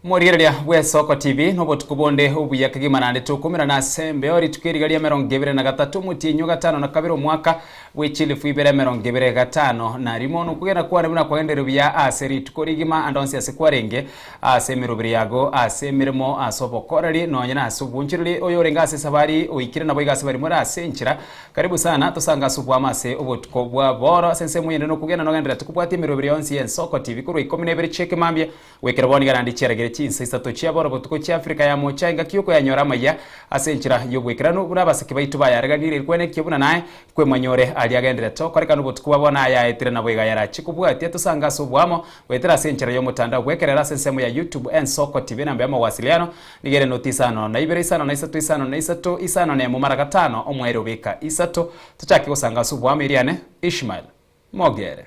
Omorigereria bw'Esoko TV nobotuko bonde obuya kegima naende tokomerana ase embeo rituko eriga ria emerongo ebere na gatato omotienyi o gatano na kabere omwaka bwe chilifu ibere emerongo ebere gatano na rimo. Nokogenda kwane buna kwagenderire buya ase rituko rigima ande onsi ase kwarenge ase emeroberi yago ase emeremo ase obokoreri nonye nase obonchoreri oyorenge ase esabari oikire naboigo ase baria more ase enchera. Karibu sana tosange ase obwamo ase obotuko bwa boro ase ensemo eyende nokogenda nogendererete kobwatia emeroberi yonsi y'Ensoko TV korwa ikomi na ibere chi'ekemambia Goikera bono nigo naende chiaragire chinsa isato chia bono botuko chia Afrika ya Moocha engaki y'okoyanyora amayia ase enchera y'obwekeranu buna abasike baito bayareganire erikwenekia buna naye kwemanyore aria agenderete okorekana obotuko bwa bono ayaetire naboigo ayarache kobwatia tosange ase oboamo goetera ase enchera y'omotandao bwekerera ase ensemo ya YouTube Ensoko TV enamba y'amawasiliano nigo ere noti isano na ibere isano na isato isano na isato isano na emo mara gatano omoerio obeka isato tochake gosanga ase oboamo eriane Ishmael Mogere.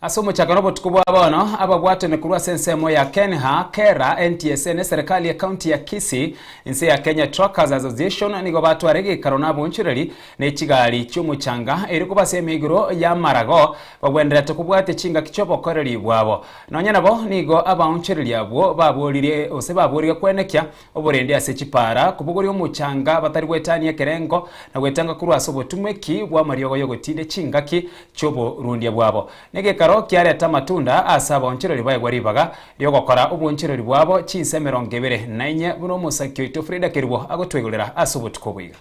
Ase omochakano obotuko bwa bono, ababwatani korwa ase ensemo ya Kenha, Kera, NTSA na eserekari ye county ya Kisii, inse ya Kenya Truckers Association nigo batwara egeikaro na abonchoreri ne chigari chi'omochanga erio kobasemia igoro y'amarago bagwenerete kobwatia chingaki chi'obokoreri bwabo. Nonya nabo nigo abaonchoreria abwo baboririe gose baborigwe kwenekia oborendi ase chipaara, kobogoria omochanga batari goetania ekerengo, na gwetanga korwa ase obotumeki bw'amariogo y'ogotinda chingaki chi'oborundia bwabo. Negekaro kiareta amatunda ase abaonchoreri baegwa ribaga ri'ogokora obonchoreri bwabo chinsa emerongo ebere na inye, buna omosaki oito Frida Kerubo agotwaigorera ase obotuko obo iga.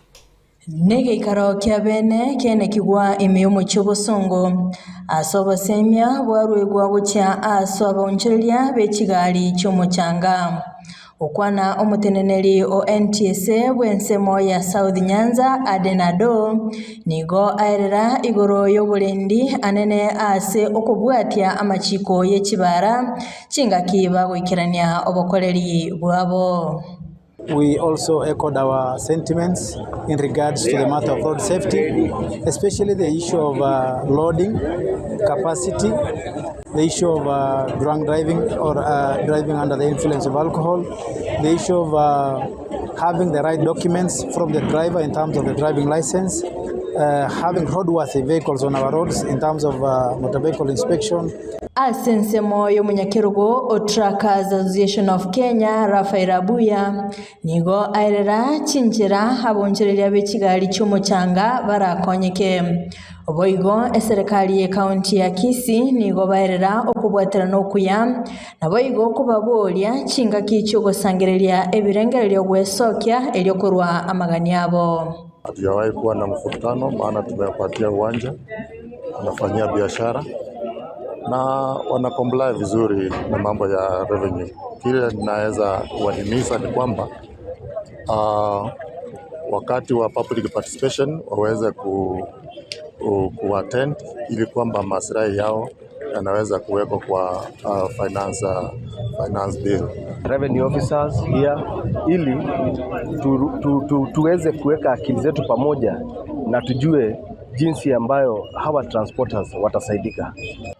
Negeikaro kia bene kiainekigwa ime y'omochie obosongo, ase obosemia bwaruegwa gochia ase abaonchoreria be chigari chi'omochanga. Okwana omoteneneri o NTSA bw'ensemo ya South Nyanza Aden Adoo nigo aerera igoro y'oborendi anene ase okobwatia amachiko ye chibara chingaki bagoikerania obokoreri bwabo. We also echoed our sentiments in regards to the matter of road safety, especially the issue of uh, loading capacity, the issue of uh, drunk driving or uh, driving under the influence of alcohol, the issue of uh, having the right documents from the driver in terms of the driving license, uh, having roadworthy vehicles on our roads in terms of uh, motor vehicle inspection. Ase ensemo y'omonyakerogo o Truckers Association of Kenya, Raphael Abuya, nigo aerera chinchera abonchoreria be chigari chi'omochanga barakonyeke. Boigo eserekari y'ecounty ya Kisii nigo baerera okobwaterana okuya, naboigo kobaboria chingaki chi'ogosangereria ebirengererio gwesokia erio korwa amagani abo. Hatujawahi kuwa na mvurutano maana tumewapatia uwanja, wanafanyia biashara na wana comply vizuri na mambo ya revenue. Kile ninaweza kuwahimiza ni kwamba uh, wakati wa public participation waweze ku, ku, kuattend ili kwamba maslahi yao yanaweza kuwekwa kwa uh, finance, uh, finance bill. Revenue officers here ili tu, tu, tu, tuweze kuweka akili zetu pamoja na tujue jinsi ambayo hawa transporters watasaidika.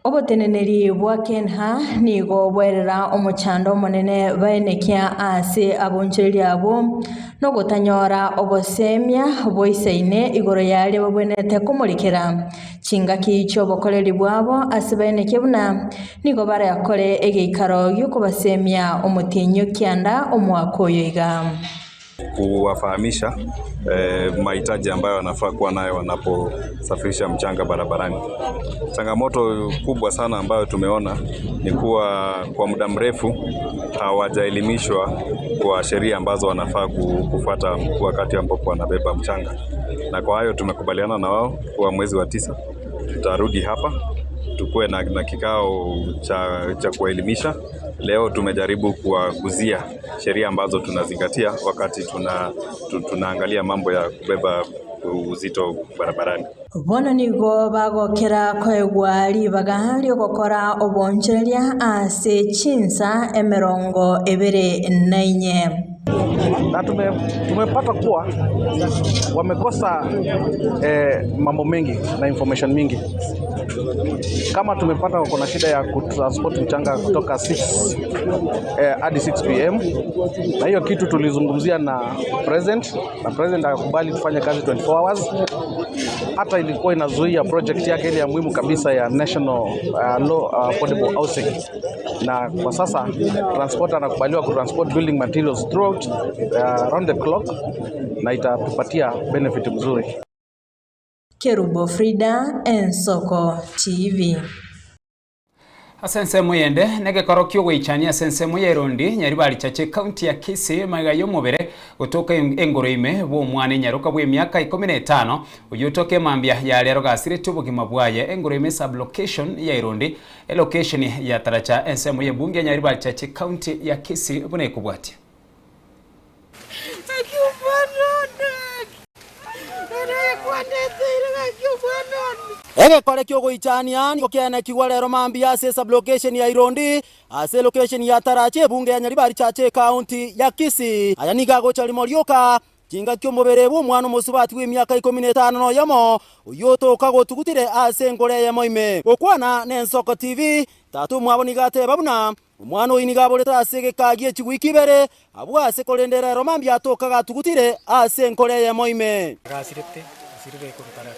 Oboteneneri bwa Kenha nigo bwerera omochando omonene baenekia ase abonchoreria abwo, nogotanyora obosemia boisaine igoro y'aria babwenerete komorekera. Chingaki chi'obokoreri bwabo ase baenekie buna nigo barakore egeikaro gi'okobasemia omotienyi o kianda omwaka oyo iga. Kuwafahamisha mahitaji ambayo wanafaa kuwa nayo wanaposafirisha mchanga barabarani. Changamoto kubwa sana ambayo tumeona ni kuwa kwa muda mrefu hawajaelimishwa kwa sheria ambazo wanafaa kufuata wakati ambapo wanabeba mchanga. Na kwa hayo tumekubaliana na wao kuwa mwezi wa tisa tutarudi hapa tukuwe na, na kikao cha, cha kuwaelimisha. Leo tumejaribu kuwaguzia sheria ambazo tunazingatia wakati tuna, tu, tunaangalia mambo ya kubeba uzito barabarani. Bono nigo bagokera koegwa ribaga ri'ogokora oboonchoreria ase chinsa emerongo ebere na inye. Na tumepata kuwa wamekosa mambo mengi na information mingi. Kama tumepata wako na shida ya kutransport mchanga kutoka 6 hadi 6 pm, na hiyo kitu tulizungumzia na president, na president akakubali tufanye kazi 24 hours. Hata ilikuwa inazuia project yake ile ya muhimu kabisa ya National Law Affordable Housing, na kwa sasa transporter anakubaliwa kutransport building materials throughout around the clock, na itatupatia benefit mzuri. Kerubo Frida, Ensoko TV. Ase ensemo yende negekoro kiogoichania ase ensemo ya Erondi Nyaribari Chache county ya Kisii maiga y'omobere gotoka engoro ime bwa omwana enyaroka bwa emiaka 15 oyo otoka emambia ya rero gasirete obogima bwaye engoro ime sublocation ya Erondi elocation ya Taracha ensemo ya bunge ya Nyaribari Chache county ya Kisii buna ekobwatia. Egekore kiogoichania nigo kianekigwa rero mambia ase sublocation ya Irondi ase location ya Tarache ebunge ya Nyaribari Chache county ya Kisii. Aya nigo agocha rimo rioka chinga kiomobere bwa omwana omosubati bwa emiaka 15 noyomo oyo otoka gotugutire ase engoro eyemo ime. Gokwana na Ensoko TV tata omwabo nigo ateba buna omwana oyo nigo aborete ase egeka gie chigwiki ibere abwo ase korende rero mambia atoka gatugutire ase engoro eyemo ime. Gasirete asirire korutara 12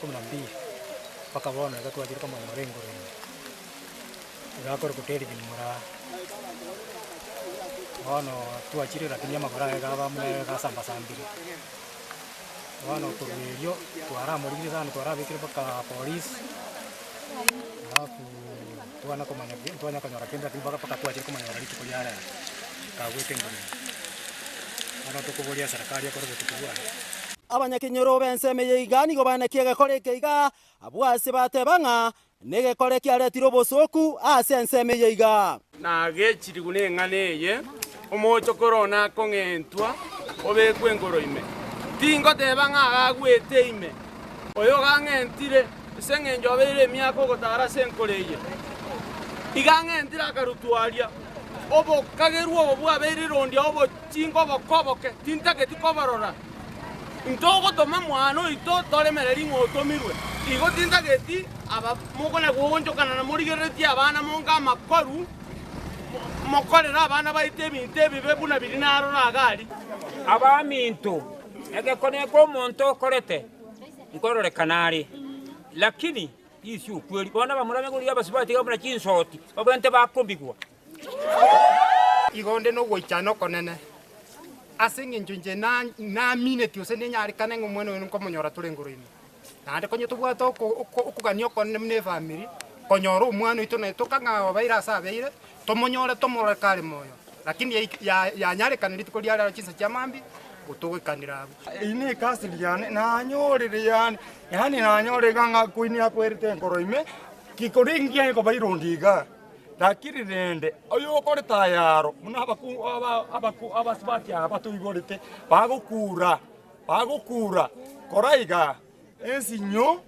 mpaka bono iga twachire komonyora engoro ime. Igakore David Moraa. Bono twachire lakini amagoro aye gaba muna gasambasambire. Bono korwa erio twaramorigire sana twarabekire mpaka polisi. Alafu twana komanya twanya konyora kende lakini mpaka mpaka twachire komonyora rituko ria rero kagwete engoro ime. Bono tokoboria serikali ekore botuko bwaye. Abanyakenyoro b'ensemo eye iga nigo banekie egekore eke iga abwo ase bateba ng'a negekore kiaretire obosoku ase ensemo eye iga. Nagechirigu na eng'ana eye omocho korona akong'entwa obekwe engoro ime. Tingoteba ng'a agagwete ime oyo gang'entire ase eng'encho obeire emiaka ogotara ase enkoro eye. Iga ng'entire akarutwaria obokagerwa obo bwabeire erondi obochinga obokoboke tintageti koborora. Ntogotoma mwana oito toremereri ng'a otomirwe. Igo tintageti aba mokona goonchokana na morigereretie abana monga amakoru mokorera abana baito ebinto ebibe buna biri narora agari. Abaminto egekoneka omonto okorete nkororekana are lakini isi okweri bono abamura begori abasubati buna chinsoti babwente bakombigwa. Igonde nogoichana okonene ase eng'encho inche namineti ase nenyarekane ng'a omwana oyo nkomonyora tore engoro ime. Naende konye tobwate okogania okonene buna efamiri konyora omwana oito naye tokang'a obeire ase abeire tomonyore tomorore kare moyo. Lakini yanyarekana rituko ria rero chinsa chia mambi gotogoikanera abwo. Ine ekasiri yane nanyorire yani yani nanyorire ng'a kwini akwerete enkoro ime kikori ngiaye koba irondi iga. Lakini rende oyo okorete ayaro buna abasubati aba batoiborete bagokura bagokura kora iga ensinyo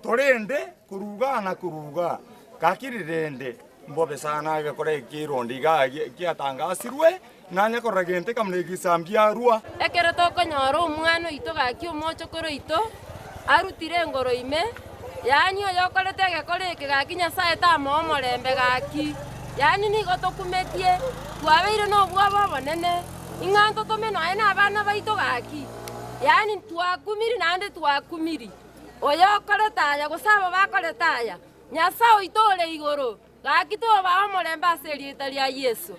torende koruga na koruga kakiri rende mbobe sana egekora ekirondi iga kiatangasirwe nanya korora gente kamuna egisambia arua. Ekero tokonyora omwana oito gaki omochokoro oito arutire engoro ime yaani oyo okorete egekoro eke gaki Nyasaye tamoa omorembe gaki yaani nigo tokumetie twabeire na obwoba obonene ing'a ntotome nonya na abana baito gaki yaani twakumiri naende twakumiri oyo okorete aya gose abo bakorete aya Nyasaye oito ore igoro gaki tobaa omorembe ase erieta ria Yeso.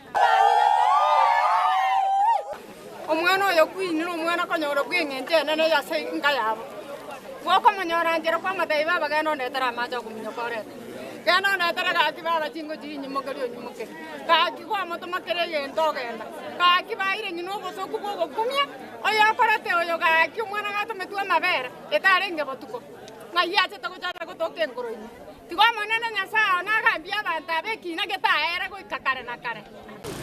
Omwana oyo kwinire omwana konyora bw'eng'encho enene ase enka yabo. Gwokomonyora nchera kwa amatai baba genda ondetera amache okominyoka orete. Genda ondetera gaki baba chingo chinyimokeri onyimokeri. Gaki kwamotomakere egento ogenda. Gaki baire ng'ina obosoku bwogokumia oyo okorete oyo gaki omwana gatometwe amabere etarenge botuko. Ng'ai achete gochaka gotoka engoro ime. Tigo omonene Nyasaye nagambia abanto abe ekina getaere goika kare na kare.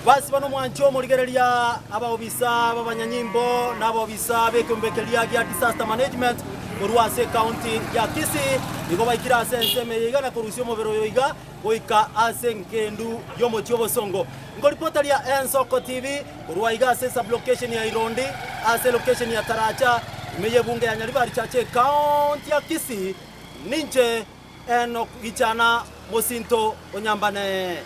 Basi bano mwancho morigereria abaobisa b'abanyanyimbo n'abaobisa b'ekeombe keria gia disaster management Korwa ase ekaunti ya Kisii nigo baikire ase ensemo eye iga na korusia omobere oyo iga goika ase engendu y'omochie obosongo. Nkoripota ria Ensoko TV korwa iga ase sublocation ya Irondi ase location ya Taracha ime y'ebunge ya Nyaribari Chache ekaunti ya Kisii ninche Enock Gichana mosinto o Nyambane.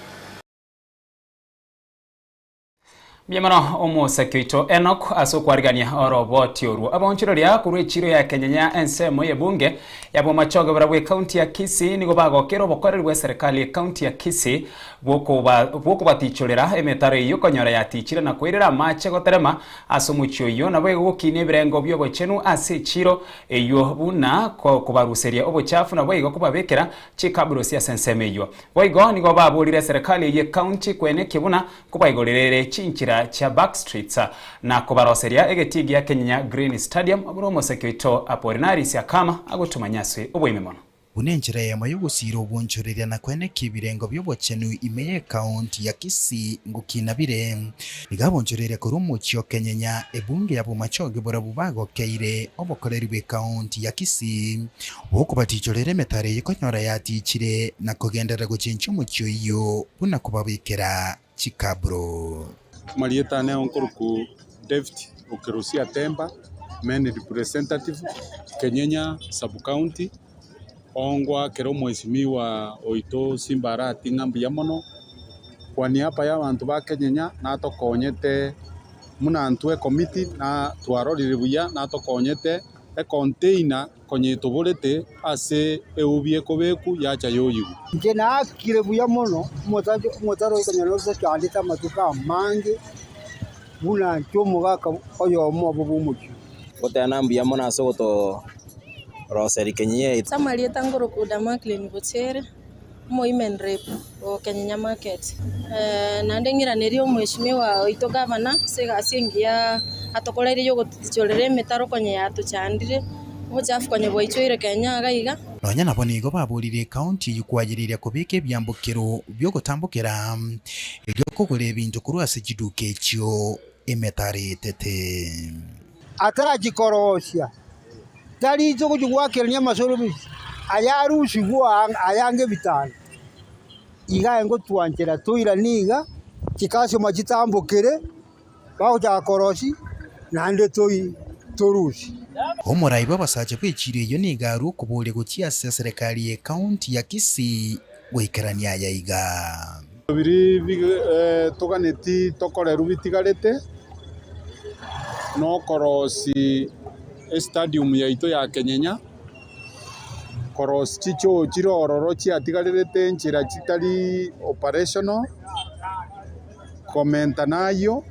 Mbuya mono omosaki oito Enock ase okwarigania oroboti orwo. Abaonchoreria korwa echiro ya Kenyenya ensemo y'ebunge ya Bomachoge barabwo ekaunti ya Kisii nigo bagokera obokoreri bwe serikali ekaunti ya Kisii bw'okobatichorera emetaro eyio konyora yatichire na koirera amache goterema ase omochie oyio naboigo gokinia ebirengo bi'obochenu ase echiro eyio buna kobaruseria obochafu naboigo kobabekera chikaburosi ase ensemo eyio. Boigo nigo baborire eserekari eyio ekaunti kwenekia buna Nkobaigorerere chinchera chia Backstreets, na kobaroseria egetii gia Kenyenya Green Stadium, buna omoseke oito Apolinari Siakama agotomanya ase oboime mono. Buna enchera eyemo y'ogosiira obonchoreria na koenekia ebirengo bi'obochenu ime y'ekaunti ya Kisii ngokina bire. Nigo abonchoreria korwa omochie o Kenyenya, ebunge ya Bomachoge barabwo bagokeire obokoreri bw'ekaunti ya Kisii bw'okobatichorera emetaro eye konyora yatichire na kogenderera gochenchia omochie oyio buna kobabekera chikaburo. Amarieta ane nkorokwa David Okerosia Temba, Main Representative, Kenyenya Sub County, oo ngoakera omwesimigwa oito Simba Arati ng'a mbuya mono, kwa niaba ya abanto ba Kenyenya natokonyete buna intwe ecommittee na twarorire buya natokonyete econtainer Konya etoborete ase eubi ekobeku yacha yoyigwa. Inche naakire buya mono omotaro oyo konyora otachandete amatuko amange, buna inche omogaka oyomo obo bw'omochie. Goteba mbuya mono ase ogotoroseria Kenya eye. Ase amarieta ngoroku Damaklin Bochere, omowomen rep o Kenyenya Market. Naende ng'iranerie omweshimiwa oito gavana ase egasi engiya atokoreire ya ogototichorera emetaro konya yatochandire, obochafu konya bwaichoire Kenya iga iga. Nonya nabo nigo baborire ekaunti eyio kwayereria kobeka ebiambokero bi'ogotambokera, erio kogora ebinto korwa ase chiduka echio emetaro etete. Atarachikorosia, tari inche ogochia goakerania amasorobisi aya arusigwe aa ayange ebitanda. Iga aye ngotwanchera toirane iga, chikasoma chitambokere, bagochaka korosia, naende toi torusie. Omorai bw'abasacha bw'echiiro eyio nigo arue okoboria gochia ase eserekari y'ekaunti ya Kisii goikerania aya iga. Biria toganeti tokorerwe bitigarete nokorosi estadium yaito ya Kenyenya, korosi chichoo chire ororo chiatigarerete enchera chitari operational, komenta nayio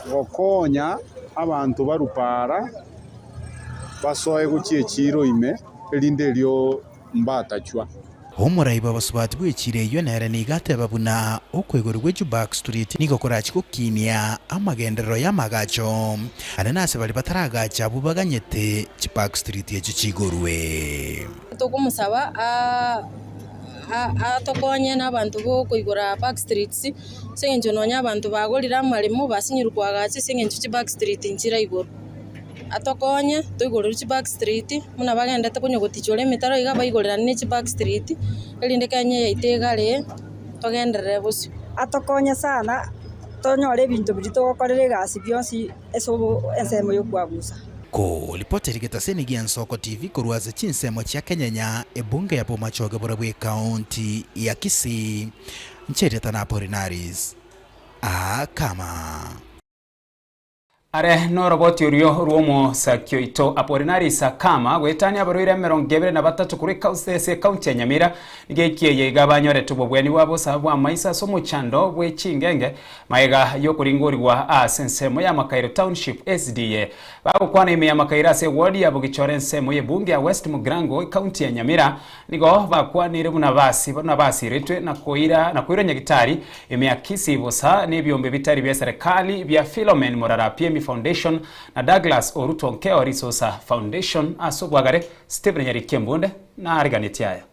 gokonya abanto barwe para basoe gochia echiiro ime erinde erio mbatachwa. Omorai bw'abasubati bw'echiira eyio nere nigo ateba buna okoigorwa gwe Jubak Street nigo korachie gokinia amagenderero y'amagacho ande nase baria bataragacha abwo baganyete Jubak Street echio chigorwe. Tokomosaba atokonye nabanto bokoigora back streets ase eng'encho nonya abanto bagorire amaremo basinyirwe koagacha ase eng'encho chiback street nchire igoro. Atokonye toigorerwe chiback street buna bagendete konya gotichora emetaro iga baigorerane ne chiback street erinde Kenya yaito egare togenderere bosio. Atokonye sana tonyore ebinto biria togokorera egasi bionsi ase ensemo y'okwabusa. Koripoteri getaseni gi'Ensoko TV korwa ase chinsemo chia Kenyenya, ebunge ya Bomachoge borobwo ekaunti ya Kisii, Ncherieta na Apolinaris Akama. Are noroboti orio rw'omosaki oito Apolinari Sakama goetania abarwaire 23 korwa ase ekaunti ya Nyamira nigo ekieye iga banyorete obobweni bwa bosa bw'amaiso ase omochando bwe chingenge magega y'okoringorigwa ase ensemo ya Makairo Township SDA. Bagokwana ime ya Makairo ase eward ya Bogichora ensemo y'ebunge ya West Mugirango ekaunti ya Nyamira Nigo bakwanire buna basi buna basiretwe na koira na koirwa nyagitari ime ya Kisii bosa nebiombe bitari bia serekali bia Philomen Morara PME Foundation na Douglas Oruto Nkeo Risosa Foundation ase obwagare Stephen Nyariki Embunde nariganetie aya.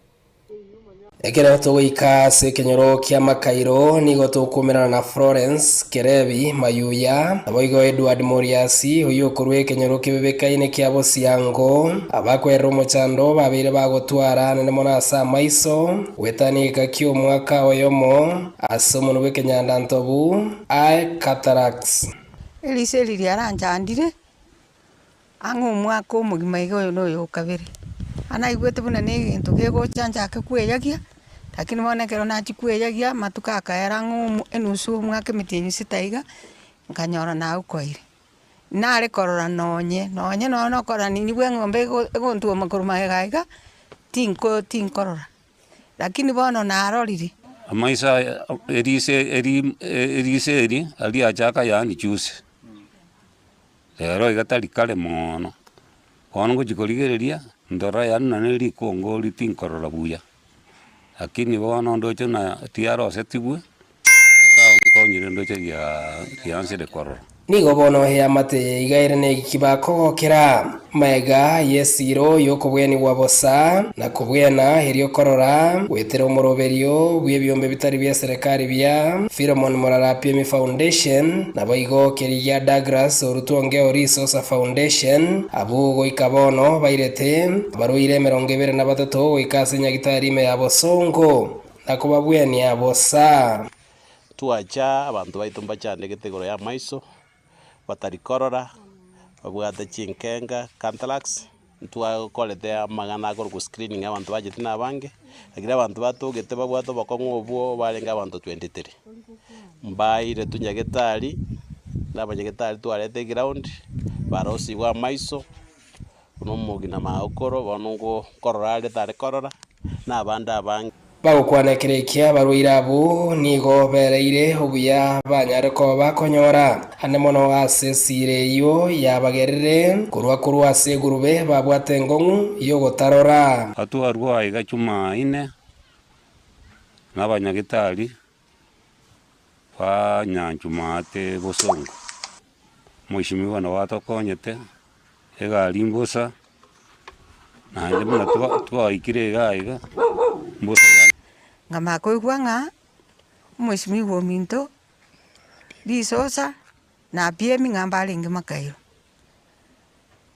Ekero togoika ase ekenyoro kia Makairo nigo tokuomerana na Florence Kerebi Mayuya, naboigo Edward Moriasi, oyio okorwa ekenyoro kebebekaine kia Bosiango, abakwerera omochando babeire bagotwara anene mono ase amaiso, goetania egeka ki'omwaka oyomo ase omonwa bw'ekenyanda ntobu, eye cataracts. Eriso eri riaranchandire Ang'e omwaka omogima iga oyo noyo okabere. Anaigwete buna na egento kegocha nchake kweyagia, lakini bono ekero nachia kweyagia amatuko akaera ang'e omo enusu omwaka emetienyi sita iga, nkanyora naokoire. Nare korora nonye, nonye nonye nokorora nini bwa eng'ombe ego egontwoma korwa magega iga, tinko tinkorora. Lakini bono narorire. Amaiso aya eriso eri eriso eri ariachaka yaani juzi. Rero iga tari kare moono, bono ngochia korigereria, ndora yaani nonye rikongo ri tinkorora buya, lakini bono ndoche na tiarosetigwe, nyasaye onkonyire ndoche riaa riansire korora. Nigo bono eamate eye iga ere negiki bakogokera, Magega y'esiiro y'okobwenigwa bosa, na kobwena erio korora, goetera omoroberio bw'ebiombe bitari bia serekari bia Philemon Morara Piemi Foundation, naboigo keria gia Douglas Orutwongeo Risosa Foundation, abwo goika bono bairete abarwaire 23 goika ase nyagitari ime ya Bosongo na kobabwenia bosa. Twacha abanto baito mbachandegete igoro y'amaiso, batari korora, babwate chinkenga, cataracts, ntwakorete amang'ana akorokwa screening abanto bachete na abange, lakini abanto batogete babwate obokong'u obwo barenge abanto 23. Mbairetwe nyagetari, na abanyagetari twarete eground, barosigwe amaiso, buna omogina magokoro bono nko nkorora are tare korora, na abande abange. Bagokwana ekero ekia abarwaire abwo nigo bereire obuya banyare koba bakonyora ande mono ase esira eyio yabagerire korwa korwa ase egurube babwate enkong'u y'ogotarora. Atwarwe aiga Jumaine nabanyagitari ba Nyanchumate Bosongo. Omweshimiwa nabo atokonyete, egari mbosa, naende buna twa twaikire iga iga, mbosa iga. Nkamanya koigwa ng'a omweshimiwa ominto, risosa, na apiemi ng'a mbarenge makairo.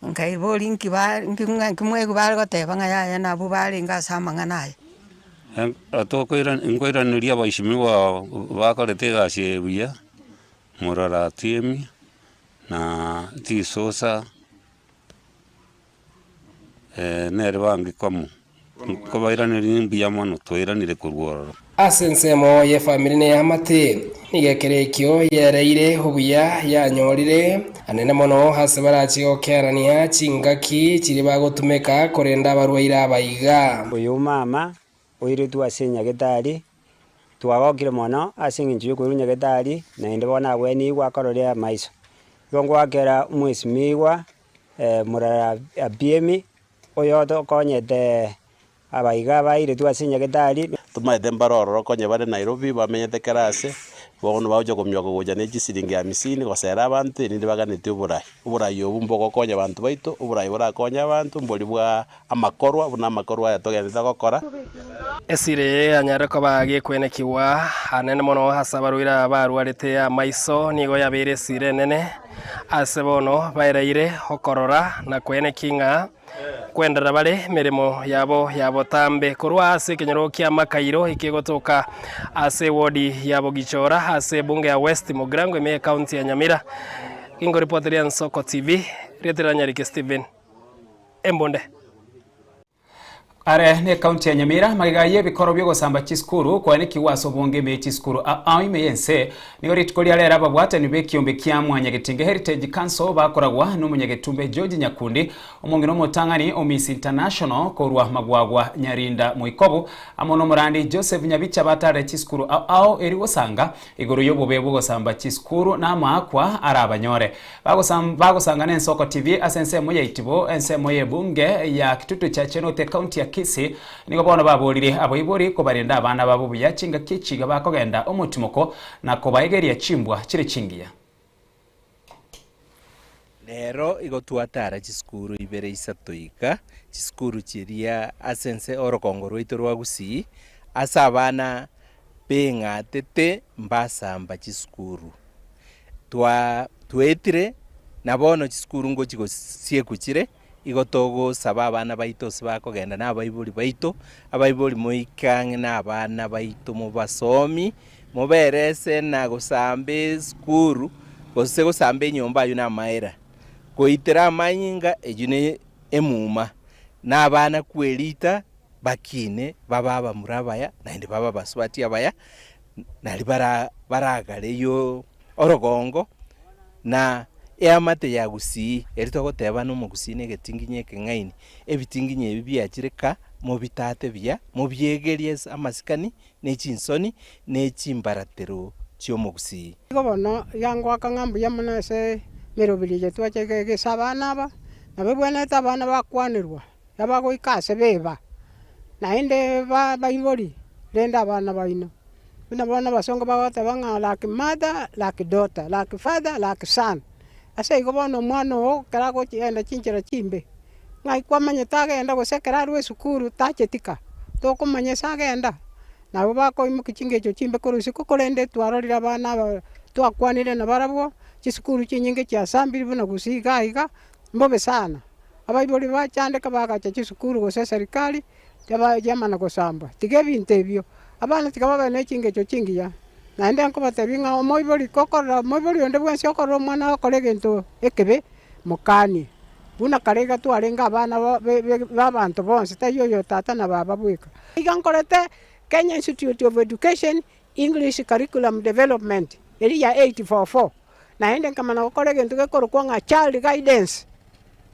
Nkaibori nki ba nki ng'a nki mwaigwa bare goteba ng'a yaya nabwo barenge ase amang'ana aya. Tokoira nkoiraneria abaishimiwa bakorete egasi eye buya, morara atiemi, na risosa nere bangikomo. Nkobairaneria mbuya mono twairanire korwa ororo. Ase ensemo y'efamiri na eamate, nigo ekero ekio yereire obuya yanyorire, anene mono ase barachie gokeanania chingaki chiria bagotumeka korenda abarwaire aba iga. Oyo omama oiretwe ase nyagetari, twagokire mono ase eng'encho yokoirwa nyagetari, naende bono agwenigwe akorore amaiso. Igo ngoakera omwesimigwa morara Abiemi, oyotokonyete abaiga abairetwe ase nyagetari. Tomaete mbare ororo konya bare Nairobi bamenyete kera ase, bono bagocha komioka gocha ne chisiringi amisini gosera abanto erinde baganetie oborai. Oborai obwo mbogokonya abanto baito, oborai borakonye abanto mbori bwa amakorwa buna amakorwa aya togenderete gokora. Esiri eye yanyare koba gekwenekigwa anene mono ase abarwaire aba barwarete amaiso, nigo yabeire esiri enene ase bono baereire okorora na kweneki ng'a nkwenderera bare emeremo yabo ya botambe. Korwa ase ekenyoro kia Makairo ekegotoka ase ewodi ya Bogichora ase ebunge ya West Mugirango ime y'ecounty ya Nyamira, Ingoripoteria Nsoko TV, rieta ria Nyariki Stephen Embunde. Are n'ekaunti ya Nyamira, magega y'ebikoro bi'ogosamba chisukuru koanekigwa ase obonge ime ye chisukuru ao ime y'ense, nigo rituko ria rero ababwatani b'ekiombe kia Mwanyagetinge Heritage Council bakoragwa n'omonyagetumbe George Nyakundi, omong'ina omotang'ani o Miss International korwa Magwagwa Nyarinda Moikobo, amo n'omorandi Joseph Nyabicha batarire chisukuru ao ao eri gosanga igoro y'obobe bw'ogosamba chisukuru na amaakwa arabanyore. Bagosanga n'Ensoko TV ase ensemo ya Itibo, ensemo y'ebunge ya Kitutu Chache North ecounty ya Kisii, nigo bono baborire abaibori kobarenda abana babo buya chingaki echi iga bakogenda omotimoko na kobaegeria chimbwa chire chingiya. Rero igo twatara chisukuru ibere isato iga, chisukuru chiria ase ense orokongo rwaito rwa Gusii, Ase abana beng'atete mbasamba chisukuru. Twa twaetire na bono chisukuru ngochi gosiekwa chire, igo togosaba abana baito ase bakogenda na abaibori baito, abaibori moike ang'e na abana baito mobasomi, moberese na gosamba esukuru gose gosamba enyomba aywo na amaera. Goitera amanyinga eywo ne emuma, na abana kwerita bakine babe abamura abaya naende babe abasubati abaya, nari bara baragareyo orogongo na eamate ya Gusii, eri togoteba na omogusii na egetinginyi ekeng'aini, ebitinginyi ebi biachire ka mobitate buya, mobiegerie ase amasikani, ne chinsoni, ne chimbaratero chi'omogusii. Igo bono iga ngoaka ng'a mbuya mono ase emeroberi eye twachake gesa abana aba, nabo ebwenerete abana bakwanerwa. Nabagoika ase beba, naende baibori, rende abana baino. Buna bono abasongo bagoteba ng'a like mother, like daughter, like father, like son. Ase igo bono omwana oo ekero agochienda chinchera chimbe, ng'ai kwamanyete agenda gose ekero arwa esukuru tacheti ka, tokomanya ase agenda. Nabo bakoimokia chingencho chimbe korwa isiko, korende twarorire abana aba twakwanire nabarabwo, chisukuru chinyinge chiasambire buna gusii iga iga, mbobe sana. Abaibori bachandeka bagacha chisukuru gose eserikari yamana gosambwa. Tiga ebinto ebio, abana tiga babe ne chingencho chingiya. Naende nkobatebia ng'a omoibori gokorora omoibori onde bwensi okorora omwana agokora egento ekebe, mokanie. Buna kare iga twarenge abana ba abanto bonsi, taiyo oyo tata na baba bweka. Iga nkorete Kenya Institute of Education English Curriculum Development, eria ya 844. Naende nkamanya gokora egento gekorokwa ng'a child guidance.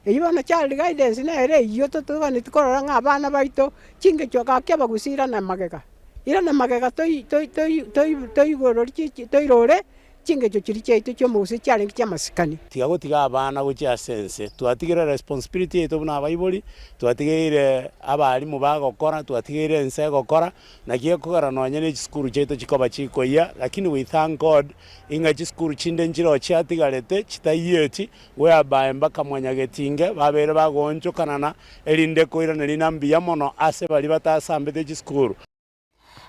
Eyio bono child guidance nere eyio totogwenereti korora ng'a abana baito chingencho gaki abagusii irana magega, irana magega toi toi toi toi toigorori chi toirore chingencho chiria chiaito chia omogusii chiarenge chia amasikani. Tiga gotiga abana gochia ase ense, twatigire responsibility yaito buna abaibori, twatigeire abalimu bagokora, twatigeire ense egokora, Naki ekogera nonye ne chisukuru chiaito chikoba chikoyia, lakini we thank God ing'a chisukuru chinde nchireo chiatigarete chitaiyeti, whereby mpaka mwanyagetinge babeire bagoonchokanana erinde koiraneria na mbuya mono ase baria batasambete chisukuru.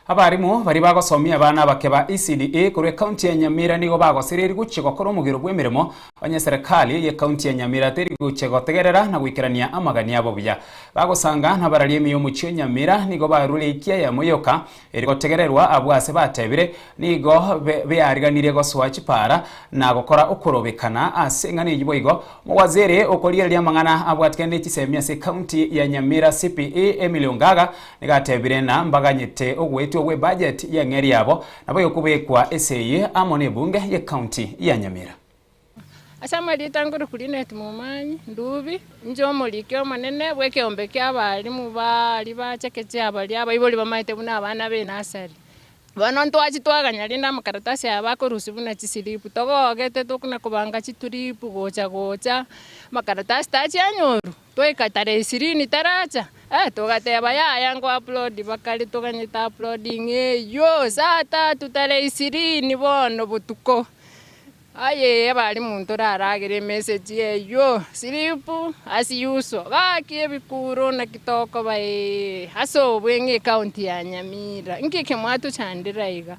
Abarimu baria bagosomia abana abake ba ECDE korwa ekaunti ya Nyamira nigo bagosereiri gochia gokora omogiro bw'emeremo onye serikali y'ekaunti ya Nyamira teri gochia gotegerera na goikerania amagani abo buya. Bagosanga nabararia ime y'omochie o Nyamira nigo barure ekia eyemo yoka ere gotegererwa abwo ase batebire nigo beariganirie gosoa chipara na gokora okorobekana ase eng'ana eyio boigo Omowaziri okorigereria amang'ana abwatikane ne chisemi ase ekaunti ya Nyamira CPE Emily Ongaga nigo atebire ng'a mbaganyete ogoetwa gwe budget y'eng'eria yabo naboigo kobekwa esegi amo nebunge y'ekaunti ya Nyamira. Ase amarieta nkorokwa Linet Momanyi Ndubi, inche omoriki omonene bw'ekeombe ki'abalimu baria ba chekechea baria abaibori bamaete buna abana b'enasari. Bono ntwachia twaganya rende amakaratasi aya bakorusia buna chisilipu, togogete tokona kobanga chituripu gocha gocha, amakaratasi tachia anyorwa, twaika tarehe ishirini taracha, eh togateba yaya ngo upload bakare toganyete uploading eywo saa tatu tarehe ishirini bono botuko. Aye abarimu ntoraragere emessage eyio, sleep as usual, gaki ebikuro naki tokoba ee, ase obweng'e ecounty ya Nyamira, nki eke mwatochandera iga?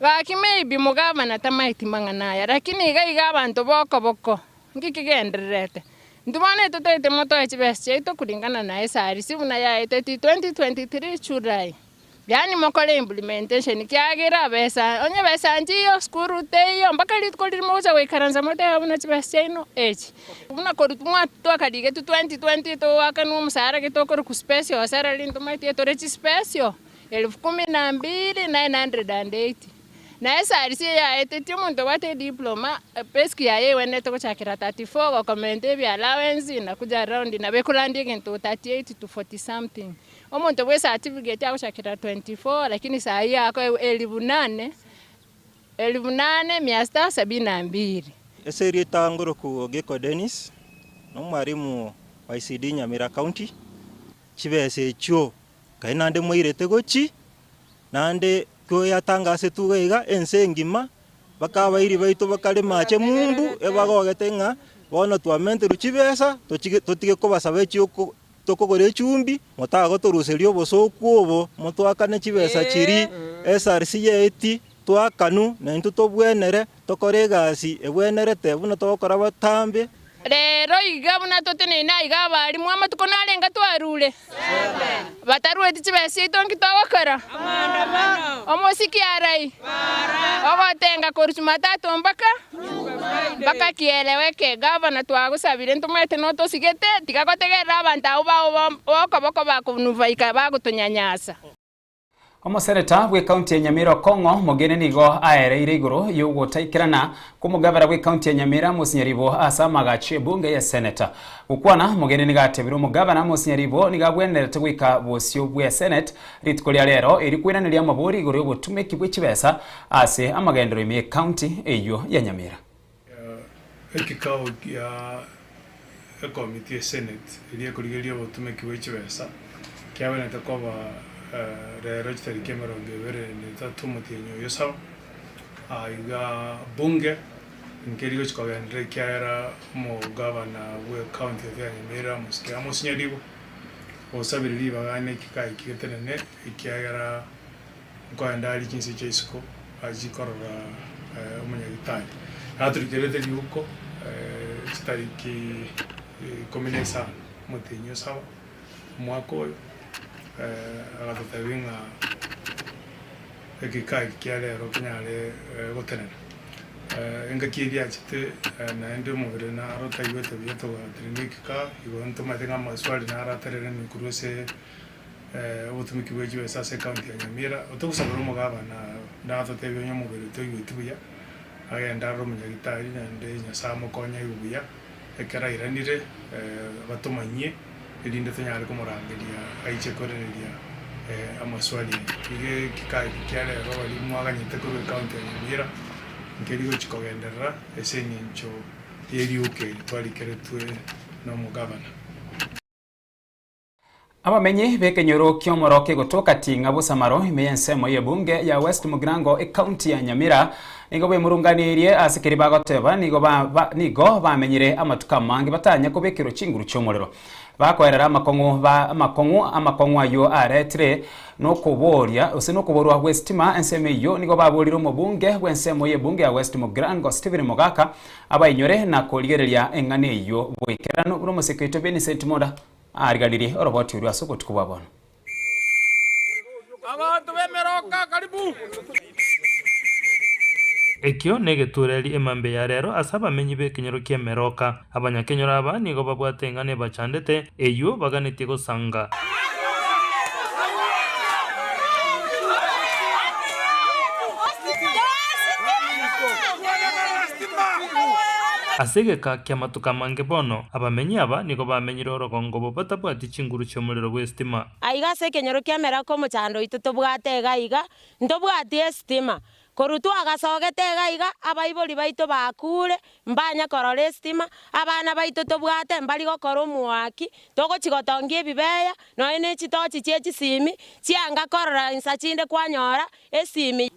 Gaki maybe mogavana tamaeti mang'ana aya, lakini iga iga abanto bokoboko, nki kigendererete? Intwe bono etotaete motoe chibesa chiaito kulingana na SRC buna yaeteti 2023 July. Yaani mokore implementation kiagera besa onye besa nchiyo sukuru teiyo mpaka rituko riria mogocha goikaransa motebe buna chibesa chiaino echi. Buna korwa mwa twakarigetwe 2020 togoakanwa omosara gete okorokwa special salary ntomaeti etore chispecial elfu kumi na mbili nine hundred and eighty. Na SRC eyaetetie omonto obwate ediploma basic yaye egwenerete gochakera 34 gokomenta ebia allowance nakuja round nabo ekorandia egento 38 to 40 something. Omonto bwe certificate agochakera 24 lakini sahi akoegwa elifu nane, elifu nane mia sita sabini na mbili. Ase erieta ngoroku Ogeko Dennis, nomwarimu wa ECD Nyamira County, chibesa echio nkai naende mwairete gochi, naende koyatangasetwe iga iga ense engima, mpaka abairi baito bakare mache mumbu, ebagogete ng'a bono twamenterwe chibesa tochige totige kobasaba echioko. Tokogora echumbi, motagotoruseria obosooku obo, motwakane chibesa chiria SRC yaetie, twakanwe, naintwe tobwenere, tokore egasi ebwenerete buna togokora botambe. Rero iga buna toteneine aiga abalimu amatuko narenga twarure? Batarueti chibesa chiaito nki togokora? Omosiki arai? Ogotenga korwa Jumatatu mpaka mpaka kieleweke. Gavana twagosabire ntomanyete notosigete, tiga gotegerera abanto abwo bao b'okoboko bakonufaika bagotonyanyasa. Omoseneta bw'ekaunti ya Nyamira Okong'o Mogeni nigo aereire igoro y'ogotaikerana kw'omogabera bw'ekaunti ya Nyamira Amos Nyaribo ase amagacho y'ebunge ya Seneta. Gokwana, Mogeni nigo atebire omogabana Amos Nyaribo nigo abwenerete goika bosio bwe Senate rituko ria rero erio koiraneria amabori igoro y'obotumeki bwe chibesa ase amagenderero ime y'ekaunti eyio ya Nyamira. Ekikao gia ekomiti ye senate eria ekorigereria obotumeki bwe chibesa kiabenerete koba rero chitariki 23 omotienyi oyo saba iga bunge nkeri gochi kogenderera ekiagera omogavana bwe ecounty yaito ya Nyamira Mosike Amos Nyaribo osabire ribaga na ekikao eki getenene ekiagera Nkoenda aria chinse chia isiko achie korora omonyagitari. Naturikerete riuko chitariki 15 omotienyi o saba omwaka oyo, agatotebia ng'a egekaa eke kia rero kenyare gotenena. Engaki eria achete naende omobere naro otaigwete buya togatenenia egekaa, igo ntomanyete ng'a amaswali naro atereranire korwa ase. Obotumiki bwe chibesa ase ecounty ya Nyamira, otogosabera omogabana natotebie onye omobere toigweti buya, agende arore omonyagitari naende Nyasaye amokonye aigwe buya, ekero airanire batomanyie erinde tonyare komorangeria aiche korereria amaswali aya. Iga ekika eke kia rero baria mwaganyete korwa ecounty ya Nyamira, nkeri gochi kogenderera ase eng'encho ye rioka eri twarikeretwe na omogabana. Abamenyi b'ekenyoro ki'omoro kegotoka Ting'a Bosamaro ime y'ensemo y'ebunge ya West Mugirango ekaunti ya Nyamira nigo bemurunganirie ase keria bagoteba nigo ba nigo bamenyire amatuko amange batanya kobekerwa chinguru chi'omorero. Bakoerera amakong'u ba amakong'u amakong'u ayio aretire nokoboria gose nokoborwa gw'esitima ensemo eyio nigo baborire omobunge bw'ensemo y'ebunge ya West Mugirango Stephen Mogaka abainyore na korigereria eng'ana eyio boikeranu buna omosike oito Vincent Monda Aariganirie oroboti orwo ase obotuko bwa bono. Abanto b'emeroka, karibu! Ekio negetureri emambia ya rero ase abamenyi b'ekenyoro ki'emeroka. Abanyakenyoro aba nigo babwate eng'ana ebachandete, eyio baganetie gosanga. Ase egeka ki'amatuko amange bono, abamenyi aba nigo bamenyire orogongo obo batabwati chinguru chi'omorero bw'esitima. Aiga ase ekenyoro ki'emerako omochando oito tobwate iga iga, ntobwati esitima. Korwa twagasogete iga iga, abaibori baito bakure, mbanye korora esitima, abana baito tobwate mbari gokora omoaki, togochi gotongia ebibeya, nonya ne chitochi chie chisimi, chianga korora insa chinde kwanyora esimi.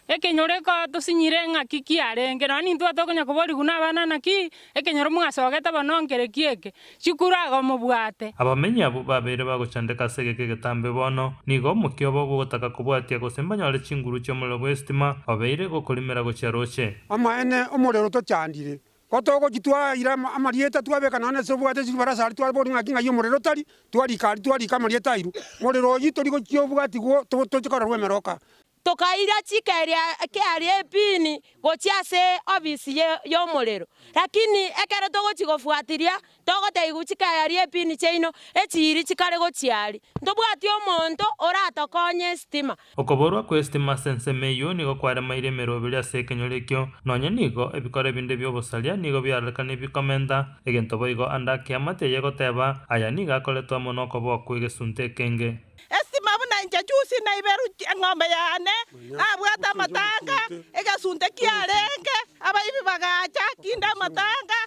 Ekenyoro eko tosinyire ng'aki kiarenge, nonya nintwe tokonya koborigwa nabana naki, ekenyoro mwasogete bono nkere ki eke, chikura igo mobwate. Abamenyi abwo babeire bagochandeka ase egeka egetambe bono, nigo omokia obo bw'ogotaka kobwatia gose mbanyore chinguru chi'omorero bw'esitima obeire gokorimera gochia roche. Amaene, omorero tochandire, Ko togochia twaira amarieta twabeka nonya ase obwate chibarasa aria twaboria ng'aki ng'ai omorero otari, twarika aria twarika amarieta airwe. Morero oyio tori gochia obwatigwo toche kororwa emeroka. Tokaira chikeria kearia epini gochia ase ofisi y'omorero, lakini ekero togochia gofuatiria, togotebiwa chikearia epini chiaino echiiri chikare gochia aria. Ntobwati omonto oratokonye esitima. Okoborwa kw'esitima ase ensemo eyio nigo kwaremaire emeroberi ase ekenyoro ekio, nonya nigo ebikoro binde bi'obosaria nigo biarorekana ebikomenta egento boigo ande akeamate eye egoteba, Aya nigo akoretwe amo nokoboa kw'egesunte ekenge. Esitima buna inche chusi naiberwe eng'ombe yane, nabwate amatanga, egesunte kiarenge, abaibi bagacha, kinde amatanga,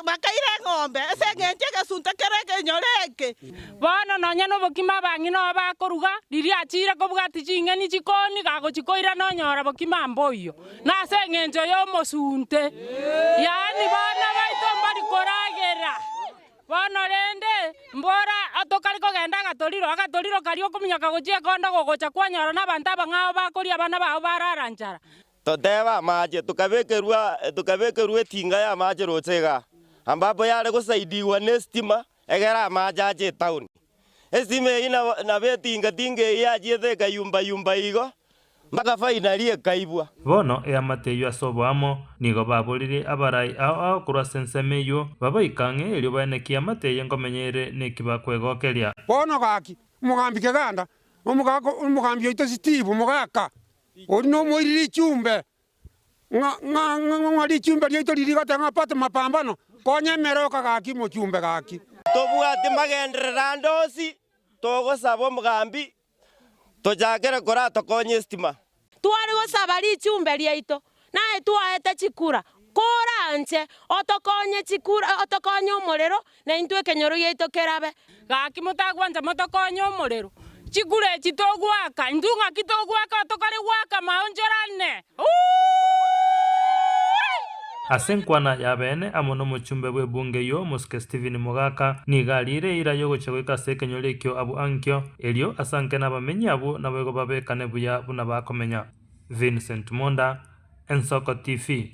bakaira eng'ombe ase engencho egesunte kere ekenyoro eke. Bono nonya nobokima abang'ina oo bakoruga, riria achiire kobwatia ching'eni chikoni, gagochia koirana onyora bokima mboiyo, nase engencho y'omosunte. Yaani bana baito mbari koragera. Bono rende, Agatoriro, agatoriro karia okominyoka gochia ekonda gogocha kwanyora nabanto abang'ao bakoria abana bao barara nchara. Totebe amache, tokabekerwa tokabekerwa etinga y'amache roche igaa, ambapo yare gosaidiwa na estima egere amache ache etown. Estima eyio nabo nabo etinga tinga eyio yachiete ekayumba yumba igo, mpaka finally ekaibwa. Bono eamate eyio ase oboamo nigo baboririe abarai ao ao korwa ase ensemo eyio, babaike ang'e erio baenekie eamate eye nkomenya ere neki bakwegokeria. Bono gaki, omogambi keganda, omogaka omogambi oito Steve omogaka, oria nomoiri richumbe, ng'a ng'a ng'a richumbe riaito riria rigoteba ng'a pata mapambano, konya emeroka gaki mochumbe gaki. Tobwati magenderero ande onsi, togosaba omogambi Tochakere koratokonye estima. Tware gosaba richumbe riaito, naye twaete chikura, koranche otokonye chikura, otokonye omorero, na intwe ekenyoro giaito kerabe. Gaki motagwancha motokonye omorero, chikura echi togoaka, intwe ng'aki togoaka tokare goaka maonchorane. Ase enkwana y'abeene amo nomochumbe bw'ebunge eyio, Omosike Stephen Mogaka, nigo ariire eira y'ogochia goika ase ekenyoro ekio abwo ankio, erio asanke nabamenyi abwo naboigo babekane buya buna bakomenya. Vincent Monda, Ensoko TV.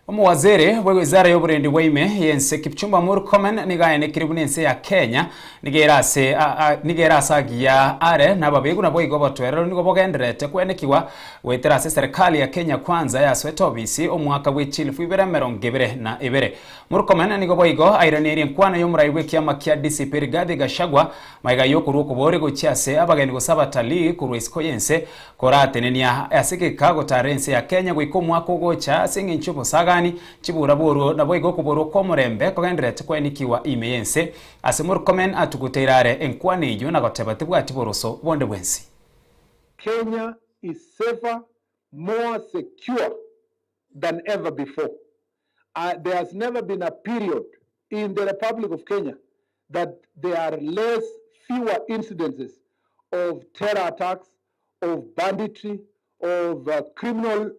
Omowaziri bw'ewizara y'oborendi bwa ime y'ense Kipchumba Murkomen nigo aenekire buna ense ya Kenya nigo ere ase nigo ere ase agiya are nababegu naboigo obotoereru nigo bogendererete kwenekigwa goetera ase eserekari ya Kenya Kwanza yasoete obisi omwaka bwe chilifu ibere emerongo ebere na ebere. Murkomen nigo boigo airaneirie enkwana y'omorai bw'ekiama kia DCP Rigathi Gachagua magega y'okorua okobori gochia ase abageni gose abatalii korwa isiko y'ense Koratenenia ase egeka gotaara ense ya Kenya goika omwaka ogocha ase engencho y'obosagani, chibura borwo naboigo okoborwa kw'omorembe kogendererete koenekiwa ime y'ense. Ase Murkomen atuguteire are enkwana eyio na goteba tebwati boroso bonde bwensi. Kenya is safer, more secure than ever before. There has never been a period in the Republic of Kenya that there are less, fewer incidences of terror attacks, of banditry, of criminal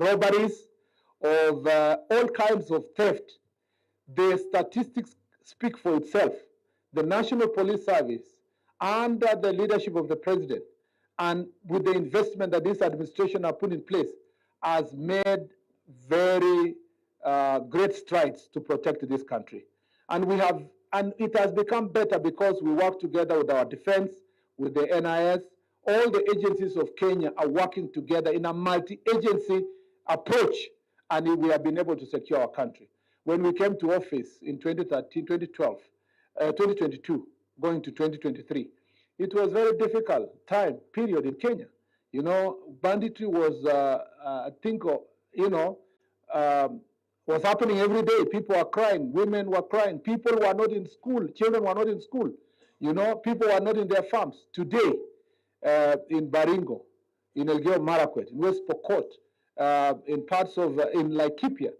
robberies, of all kinds of theft. The statistics speak for itself. The National Police Service, under the leadership of the president, and with the investment that this administration have put in place, has made very great strides to protect this country. And we have, and it has become better because we work together with our defense, with the NIS, all the agencies of Kenya are working together in a multi-agency approach, and we have been able to secure our country. When we came to office in 2013, 2012, 2022, going to 2023, it was very difficult time period in Kenya. You know, banditry was, I think, you know, was happening every day. People were crying, women were crying, people were not in school, children were not in school. You know, people were not in their farms. Today, in Baringo, in Elgeyo Marakwet, in West Pokot, in parts of, in Laikipia,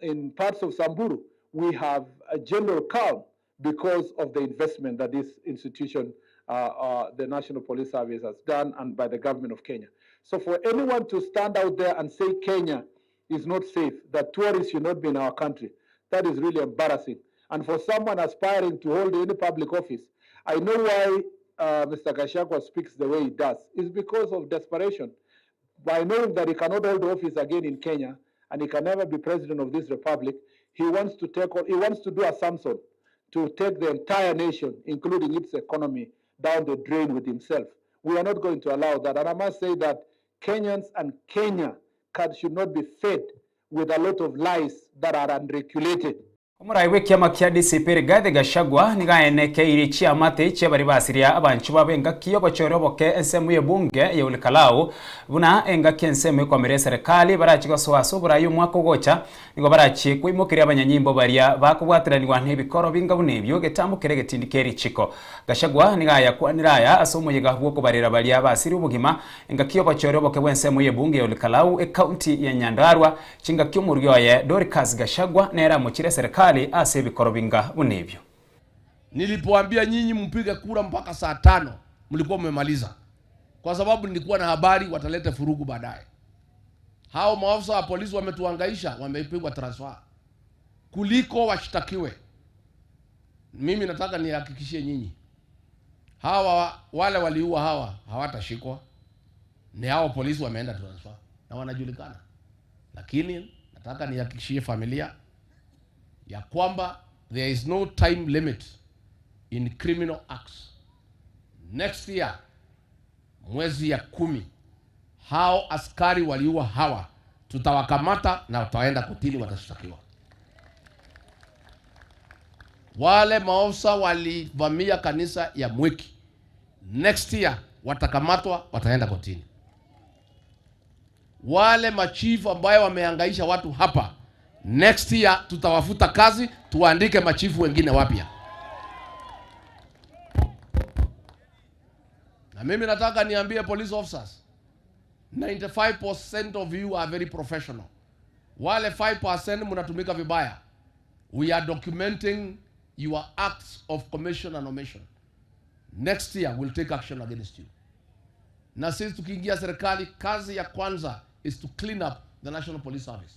in parts of Samburu, we have a general calm because of the investment that this institution, the National Police Service, has done, and by the government of Kenya. So for anyone to stand out there and say Kenya is not safe, that tourists should not be in our country, that is really embarrassing. And for someone aspiring to hold any public office, I know why Mr. Gachagua speaks the way he does. It's because of desperation. By knowing that he cannot hold office again in Kenya, and he can never be president of this republic, he wants to take on, he wants to do a Samson, to take the entire nation, including its economy, down the drain with himself. We are not going to allow that. And I must say that Kenyans and Kenya should not be fed with a lot of lies that are unregulated. Omorai bw'ekiama kia DCP Rigathi Gachagua nigo aenekeirie chiamate chi'abaria basiria abanchwa babo engaki y'obochore oboke ensemo y'ebunge ya Olkalau buna engaki ensemo ekwamera eserekari barachie gosoa ase oborai omwaka ogocha nigo barachie koimokeria abanyanyimbo baria bakobwateranigwa nebikoro binga buna ebio getambo kere egetindi kie richiko. Gachagua nigo ayakwanire aya ase omoyega bw'okobarera baria basirie obogima engaki y'obochore oboke bw'ensemo y'ebunge ya Olkalau ekaunti ya Nyandarua Chingaki omorugi oye Dorcas Gachagua nere amochire eserekari ase ebikoro binga buna ebio. Nilipoambia nyinyi mpige kura mpaka saa tano mlikuwa mmemaliza, kwa sababu nilikuwa na habari wataleta furugu baadaye. Hao maafisa wa polisi wametuhangaisha, wamepigwa transfer kuliko washtakiwe. Mimi nataka nihakikishie nyinyi, hawa wale waliua hawa hawatashikwa, ni hao polisi wameenda transfer na wanajulikana. Lakini nataka nihakikishie familia ya kwamba there is no time limit in criminal acts. Next year mwezi ya 10 hao askari waliua hawa tutawakamata na wataenda kotini, watashtakiwa. Wale maofisa walivamia kanisa ya Mwiki, next year watakamatwa, wataenda kotini. Wale machifu ambayo wamehangaisha watu hapa, next year tutawafuta kazi, tuandike machifu wengine wapya. Na mimi nataka niambie police officers, 95% of you are very professional. Wale 5% mnatumika vibaya. We are documenting your acts of commission and omission. Next year we'll take action against you. Na sisi tukiingia serikali, kazi ya kwanza is to clean up the National Police Service.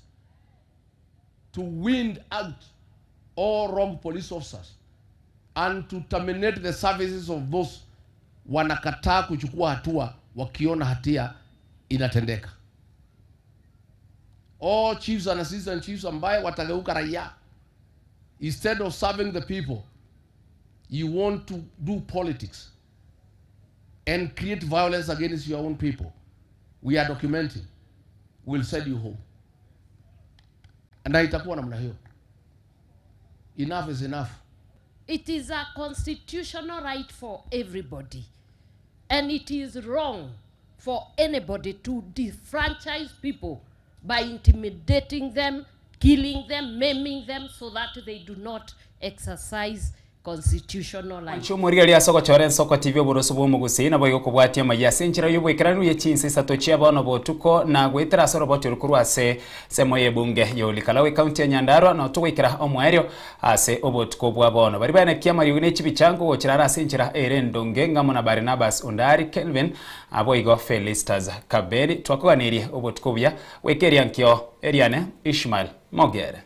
To weed out all wrong police officers and to terminate the services of those wanakataa kuchukua hatua wakiona hatia inatendeka. All chiefs and assistant chiefs ambaye watageuka raia, instead of serving the people, you want to do politics and create violence against your own people. We are documenting. We'll send you home. Na itakuwa namna hiyo. Enough is enough. It is a constitutional right for everybody. And it is wrong for anybody to disfranchise people by intimidating them, killing them, maiming them so that they do not exercise constitutional rights. Nchumuri ria soko chore Nsoko TV oburoso bwa omogusi nabo igokobwatia amaiyo ase enchera ya oboikeranu ye chinsa isato chia bono botuko na goetera ase oroboti oro korwa ase ensemo ya ebunge ya Olikalau ekaunti ya Nyandarua nabo togoikera omoerio ase obotuko bwa bono. Baria baenekia amariogi ne chibicha nkogochera are ase enchera ere endonge ng'amo na Barnabas Ondari Kelvin aboigo Felistas Kaberi. Twakoganirie obotuko obuya goika eria nkio eriane Ishmael Mogere.